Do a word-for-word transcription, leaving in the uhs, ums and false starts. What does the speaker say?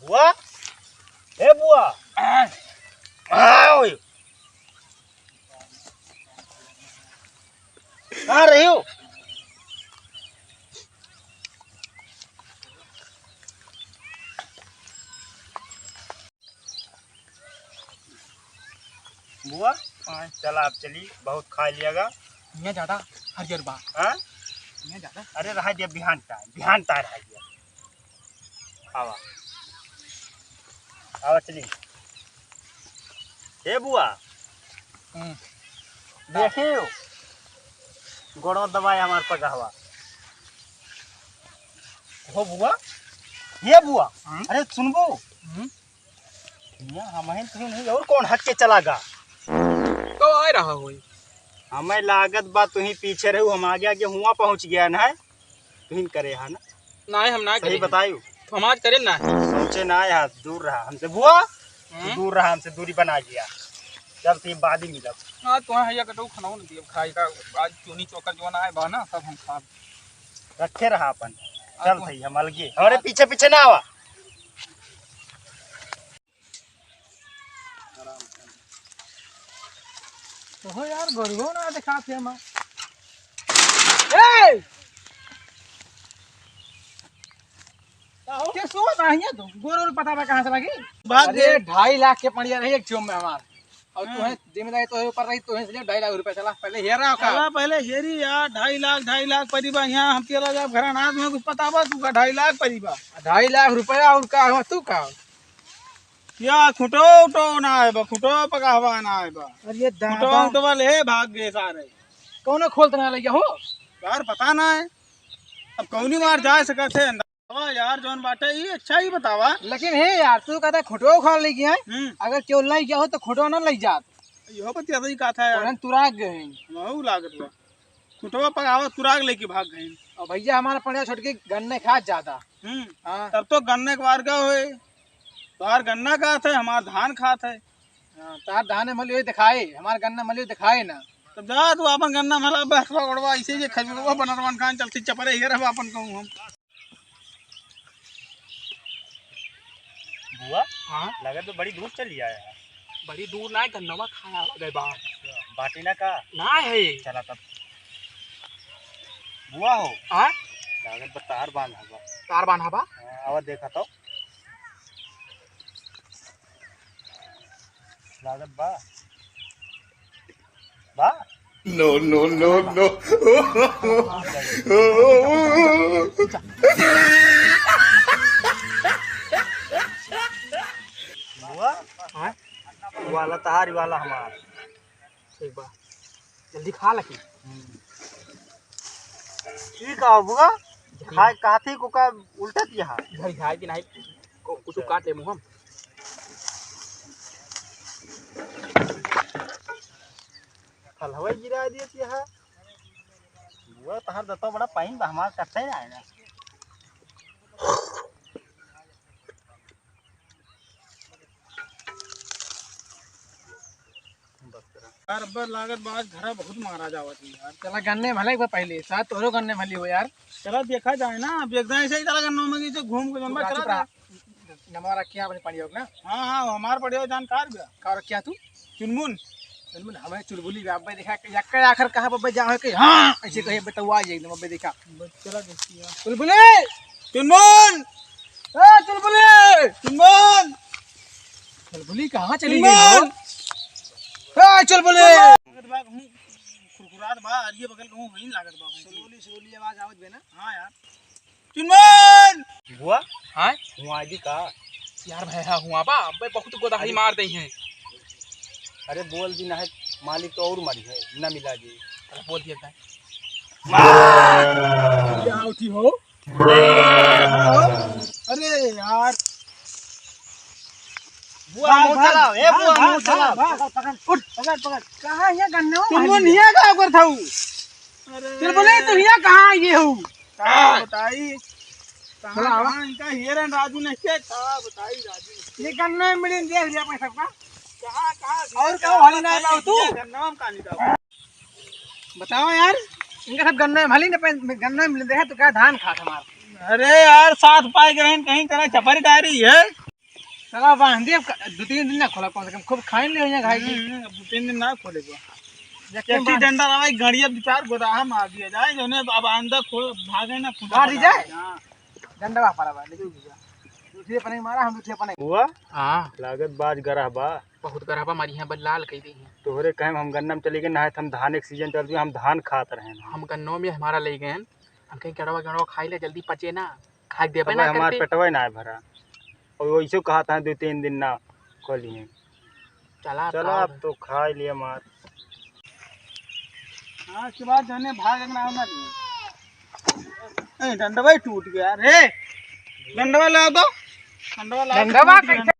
बुआ, ए बुआ, आ, आ, ओए। कहाँ रही हो? बुआ, हाँ। चला, अब चली, बहुत खाइ लिया गा। हियाँ ज्यादा हरियर बा। हाँ? हियाँ ज्यादा। अरे, रहा दिया, बिहान तार, बिहान तार रहा दिया। आवा। आवा, चली। हे बुआ। हम्म। देखियो। गोड़वा दबाए हमार पगहवा। हो बुआ। ये बुआ। हम्म। अरे, सुनबो? हम्म। हियाँ हमहिन तुहिन ही, और कौन हट के चला गा? कब आए रहा होई? हमें लागत बा तुही पीछे रहू, हम आगे आगे हुआ पहुँच गया ना है। तुहिन करे हा ना? नाहीं, हम ना सही करे। बतायू। हम आज करे ना। सोचे ना यार, दूर रहा हमसे। बुआ, तू हम्म? दूर रहा हमसे, दूरी बना लिया। जब से बाद ही मिलब। हाँ, तो हाँ, ये कटो खाना न दिए, खाई का, आज चूनी चोकर जो ना आए बा ना, सब हम खा। रखे रहा अपन। आज चल तो सही, हम अलगे। हमारे पीछे पीछे ना आवा। ओहो यार, गोरुओ ना देखात है हमार। ए! का हो? के सो ना हिया तो? गोरु पता बा कहाँ से लगी? भाग अरे, गए। ढाई लाख के पड़िया रही एक चोम में हमार। और हाँ। तुम्हें जिम्मेदारी तो ऊपर रही, तुम्हें से ढाई लाख रुपया चला, पहले हेर रहा का? चला, पहले हेरी यार, ढाई लाख, ढाई लाख परी बा यहाँ, हम तेरा जब घर अनाज में कुछ पता बा, तू का ढाई लाख परी बा। ढाई लाख रुपया और का हो, तू का? या खुटो उटो ना आए बा, खुटो पकावा ना आए बा। अरे ये खुटो दादा। उटो वाले हे भाग गए सारे। कौनो खोलत ना लइया हो? यार पता ना है। अब कौनी मार जा सकत है अंदर। हाँ यार जौन बाटे ई अच्छा ही बतावा। लेकिन हे यार तू कहता खुटो उखाड़ लइया है। हम्म। अगर केहू लइ गया हो तो खुटो ना लइ जात। इहो बतिया सही कहा था यार। उन्हन तुराग गए हैं। महू लागत बा। खुटवा पकावा तुराग लेके भाग गए। और भैया हमारा पड़िया छोटकी गन्ने खात ज्यादा। हम्म। हाँ। तब तो गन्ने के मार गए होए। तोहार गन्ना खात है, हमार धान खात है। हाँ, तोहार धान मलियो दिखाए, हमार गन्ना मलियो दिखाए ना। तो जा तू अपन गन्ना मला बस पकड़वा, ऐसे जे खजुरवा बनरवन खान चलती चपरे, ये रहबा अपन कहूँ हम। बुआ, हाँ? लगत तो बड़ी दूर चली आया है। बड़ी दूर ना है, गन्नवा खाया हो गए बा। बाटी ना का? ना है। चला तब। बुआ हो? हाँ? लागत बा तार बांधा बा। तार बांधा बा? हाँ, आवा देखा तो। लागत बा। बा? No, no, no, no। बुआ? हाँ? वाला तहारी वाला हमार। ठीक बा। जल्दी खा लकी। ठीक है बुआ। खाए काथी को का उल्टा दिया है। घर खाए कि नहीं? को-, कुछ काट ले मुँह हम। फलहवे गिरा दिए थी यहाँ। बुआ तहार दतो बड़ा पाइन बा, हमार कट्टे ना आएगा। यार, अब्बा लागत बा आज घरा बहुत मारा जावत है यार। चला गन्ने भले एक बार पहले, साथ तोरो गन्ने भली हो यार। चला देखा जाए ना, अब एक दाएं से ही चला गन्नों में से घूम के जौन तू बा, का चला चुप रहा? जाए। नमवा रखिया अपने पड़ियो ना। हाँ, हाँ, हमार पड़ियो जानकार बा। का रखिया तू? चुनमुन। चुनमुन, हमें चुलबुली बा, अब्बे देखा, यक्का आखिर कहा बब्बे जाओ है कि हाँ, ऐसे कहे बतवा जाए एकदम, अब्बे देखा। बच्चा देखिया। चुलबुली! चुनमुन! ए, चुलबुली! चुनमुन! चुलबुली कहाँ चली गई हो? चुनमुन! ए, चुलबुली! लागत बा, कहूँ खुरखुरात बा, अरिये बगल कहूँ वहीं लागत बा, कहूँ। सुनोली, सुनोली आवाज आवत बे ना? हाँ यार। चुनमुन! बुआ? हाँ? हुआ दी का? यार भाई, हाँ, हुआ बा, अबे बहुत गोदाही अरे। मार दई हैं। अरे बोल दी ना है, मालिक तो और मरी है, ना मिला जी। अरे बोल दिया था। क्या उठी हो? अरे यार। बुआ, भाग, मुंह भाग, चलाओ, ए, भाग, बुआ, भाग, मुंह चलाओ। भाग, भाग, पकड़, उठ, पकड़, पकड़। कहाँ है गन्ने हो? तुम भाई? वो नहीं है का ऊपर था वो? अरे। चल बोले, तुम यहाँ कहाँ आए हो? का बताई? कहाँ, चला, आवा। कहाँ इनका हीरे राजू ने क्या? का बताई राजू ने? ये गन्ने में मिले, देख लिया अपने सबका। कहाँ, कहाँ और हीरे का का हरी ना बताई? लाओ तू? ये गन्ना हम कहाँ निकाल? बताओ यार, इनका सब गन्ना में हली न पे-, गन्ना में मिल रहे हैं तो क्या धान खात हमार। अरे यार, साथ पाए गए हैं, कहीं तरह चपरी डारी है। चला बांध दे, अब क-, दो तीन दिन ना खोला, कम से कम खूब खाइन ले यहाँ खाई की। हम्म, अब दो तीन दिन ना खोले को। जब जैसे बांध- डंडा रहा, एक गड़िया दो चार गोदाहा मार दिया जाए, जो ने अब आंदा खोल भागे ना, खुदा मार दी भागे। जाए? हाँ। डंडा वहाँ पड़ा बा, लेके जा। दूसरे पने मारा, हम दूसरे पने। हुआ? हाँ। लागत बाज गरह बा। बहुत गरह बा, मारी है, बल लाल कही दी है। तोहरे कहे हम गन्ना में चली गए, ना है, हम धान एक सीजन चल रही, हम धान खात रहे हैं। हम गन्नों में हमारा ले गए हैं, हम कहीं गड़वा गड़वा खाई ले, जल्दी पचे ना, खाई देबे अब ना हमार करते। पेटवे ना है भरा। और वैसे कहा था दो तीन दिन ना खोली हैं। चला, चला, खाओ। अब तो खा ही लिया मार। हाँ, के बाद जाने भाग ना, ना लिए। ए, डंडवा ही टूट गया रे। डंडवा ला दो। डंडवा ला, डंडवा टूट गया। कैसे?